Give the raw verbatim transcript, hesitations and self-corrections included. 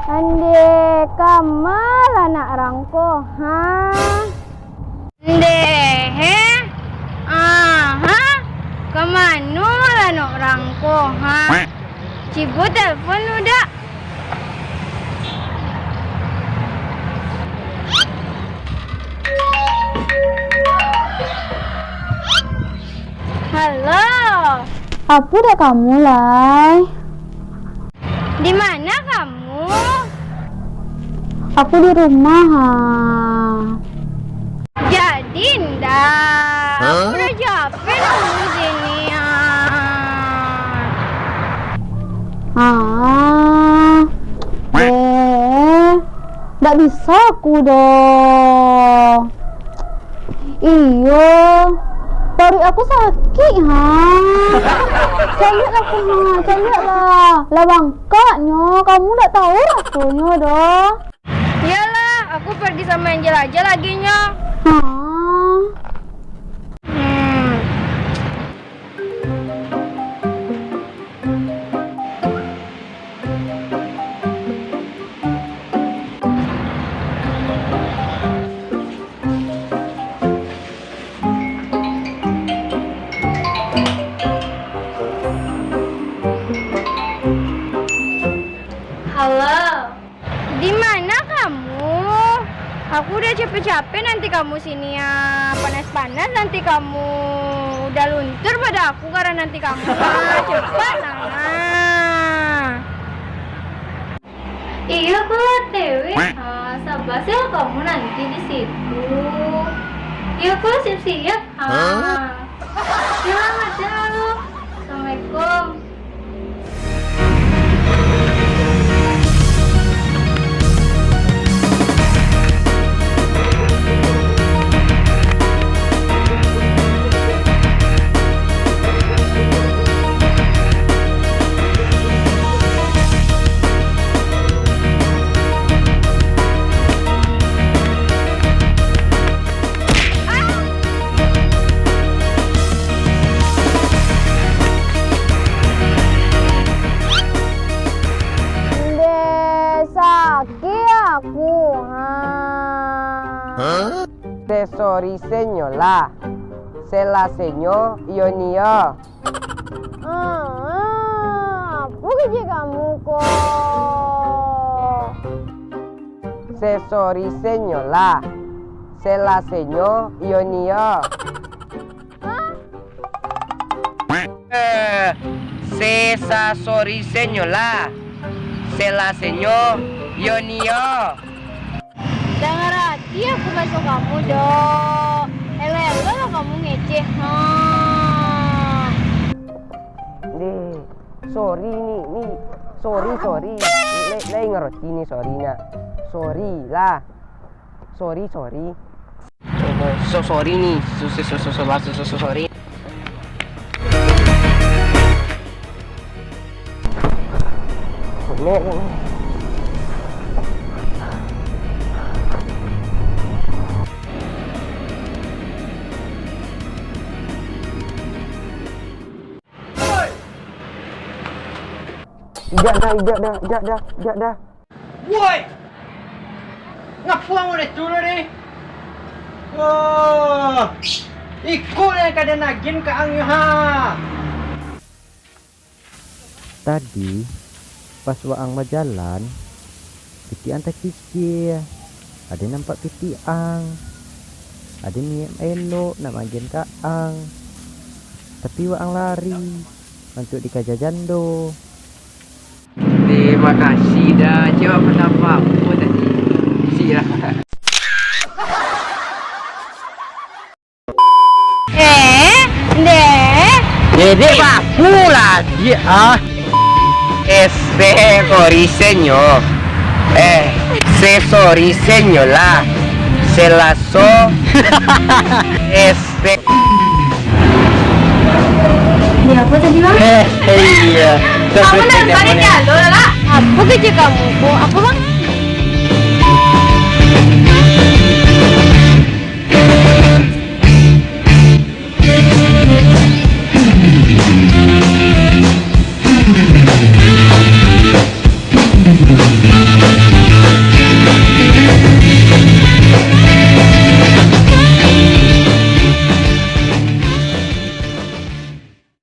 Andeh, kama lah nak rangko, ha? Ndeh, he? Aha, ka mano lah nak rangko, ha? Cibo telpon udah. Halo. Apo dek kamu, lai? Di mana kamu? Aku di rumah, ha. Jadi ndak? Hah? Aku udah capek nunggu sini, ha. Ah, deh, ndak bisa aku doh. Iyo, paruik aku sakik, ha. Caliak lah aku, ha, caliak lah. Lah bangkaknyo, kamu ndak tahu rasonyo doh. Iyolah, aku pergi sama Angel aja lagi nyo. Ha. Hmm. Halo. Di mana kamu? Aku udah capek-capek nanti kamu sini, ya. Panas-panas nanti kamu. Udah luntur pada aku karena nanti kamu. Ah, cepat, nah. Iyo, aku lah O T W. Ah, sabar se kamu nanti di situ. Iyo, aku lah siap-siap. Ah. Hah? Yo, macam tu. Assalamualaikum. Ndeh, sakik aku, ha. Sesori senyo lah, selasenyo iyo nio. Ah, apo kecek kamu ko? Sesori senyo lah, selasenyo iyo nio. Hah? Eh, sesasori senyo lah, selasenyo iyo nio. Danga ati aku baso kamu, dok. Elo-elo lah kamu ngeceh, ha. Ndeh, sorry ni, ni, sorry, sorry. Lai, lai ngarati ni sorry nak. Sorry lah. Sorry, sorry. So, sorry ni. So, so, sorry. Ijak dah, ijak dah, ijak dah, ijak dah. Woi! Ngapo ang udah tu lah deh? Wah! Iko lah yang kada nagin ka ang nyo ha! Tadi, pas waang bajalan, pitih ang takikia. Ado nampak pitih ang. Ado niat elok nak maagian ka ang. Tapi waang lari, mantuak dikaja jando. Terima kasih dah. Cuma apa-apa tadi. Siap. Eh, ndeh. Dedek baku lagi, ah. Eh, se-, sorry, senyo. Eh, se-, sorry, senyo lah. Selaso. Eh, se- Di apo tadi, Bang? Eh, iyo. Kamu dari mana, Jalo, lah? Apo kecek kamu ko? Apo, Bang?